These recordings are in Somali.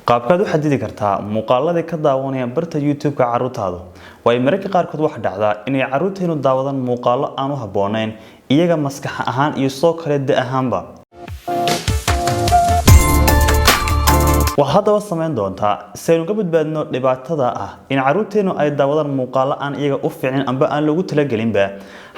Qaabkaad u xadidi kartaa muuqaaladii ka daawanayaan barta YouTube-ka carruurtaadu? Waayo, mararka qaarkood waxaa dhacdaa inay carruurteenu daawadaan muuqaalo aan u habboonayn iyaga maskax ahaan iyo sidoo kale da ahaanba. Waxaad haddaba samayn doontaa si aynu ka badbaadno dhibaatada ah in carruurteenu ay daawadaan muuqaalo aan iyaga u fiicnin amba aan loogu talagelinba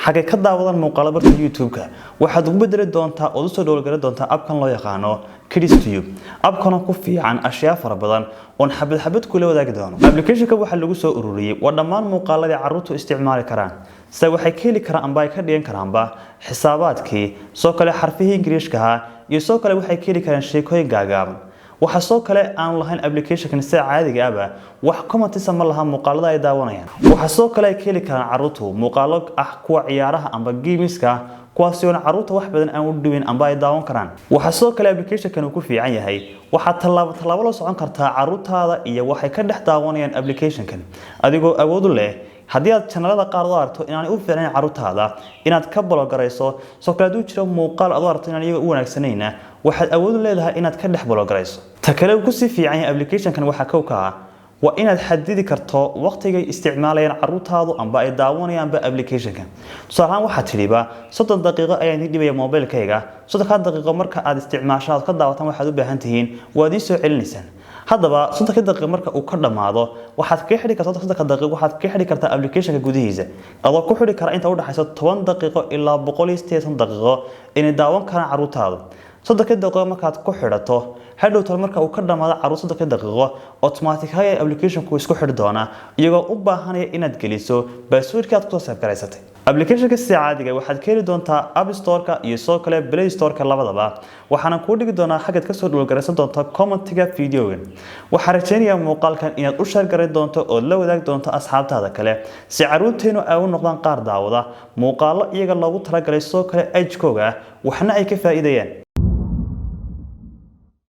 xagay ka daawadaan muuqaalo barta YouTube-ka. Waxaad ugu bedeli doontaa ood usoo download garan doontaa app-kan loo yaqaano Kids Tube, app-kana ku fiican ashyaa fara badan oon xabad xabad kula wadaagi doono. Applicationka waxaa lagu soo ururiyey waa dhammaan muuqaaladii carruurtu isticmaali karaan, sida waxay ka heli karaan amba ay ka dhigan karaanba xisaabaadkii, soo kale xarfihii Ingiriishka ahaa, iyo soo kale waxay ka heli karaan sheekooyin gaagaaban. Waxaa soo kale aan lahayn applicationkan sida caadiga ahba wax comments-a ma laha muuqaalada ay daawanayaan. Waxaa sidoo kale ay ka heli karaan carruurtu muuqaalo ah kuwa ciyaaraha amba games-ka, kuwaasi oon carruurta wax badan aan u dhibin amba ay daawan karaan. Waxaa sidoo kale applicationkan uu ku fiican yahay, waxaad tallaabo tallaabo la socon kartaa carruurtaada iyo waxay ka dhex daawanayaan applicationkan, adigoo awood u leh haddii aad channel-ada qaar u aragto inaanay u fiicnayn carruurtaada inaad ka block garayso. Soo kale hadduu jiro muuqaal aad u aragto inaan iyaga u wanaagsanayna, waxaad awood u leedahay inaad ka dhex block garayso. Ta kale uu kusii fiican yahay applicationkan waxaa kow ka ah waa inaad xadidi karto waqtigay isticmaalayaan carruurtaadu amba ay daawanayaanba applicationkan. Tusaale ahaan, waxaad tidhiba 30 daqiiqo ayaan idin dhibaya mobilkayga. 30-kaa daqiiqo marka aad isticmaasho, aad ka daawataan waxaad u baahan tihiin, waad ii soo celinaysaan. Haddaba 30-kii daqiiqo marka uu ka dhammaado, waxaad kaga xidhi kartaa 30-ka daqiiqo, waxaad kaga xidhi kartaa applicationka gudihiisa, adoo ku xidhi kara inta u dhaxaysa 10 daqiiqo ilaa 180 daqiiqo inay daawan karaan carruurtaadu. 30-kii daqiiqo markaad ku xidhato, hadhow tal marka uu ka dhamaado carruur 30-kii daqiiqo, automatically applicationku isku xidhi doonaa, iyagoo u baahanaya inaad geliso passwordkii aad kusoo save garaysatay. Applicationka sida caadiga waxaad ka heli doontaa App Store-ka iyo sidoo kale Play Store-ka labadaba. Waxaana kuu dhigi doonaa xaggaad kasoo download garaysan doonta commentiga videogan. Waxaan rajaynayaa muuqaalkan inaad u share garan doonto ood la wadaagi doonto asxaabtaada kale, si carruurteenu ay u noqdaan qaar daawada muuqaalo iyaga loogu talagalay, sidoo kale age-kooga ah, waxna ay ka faa'iidayaan.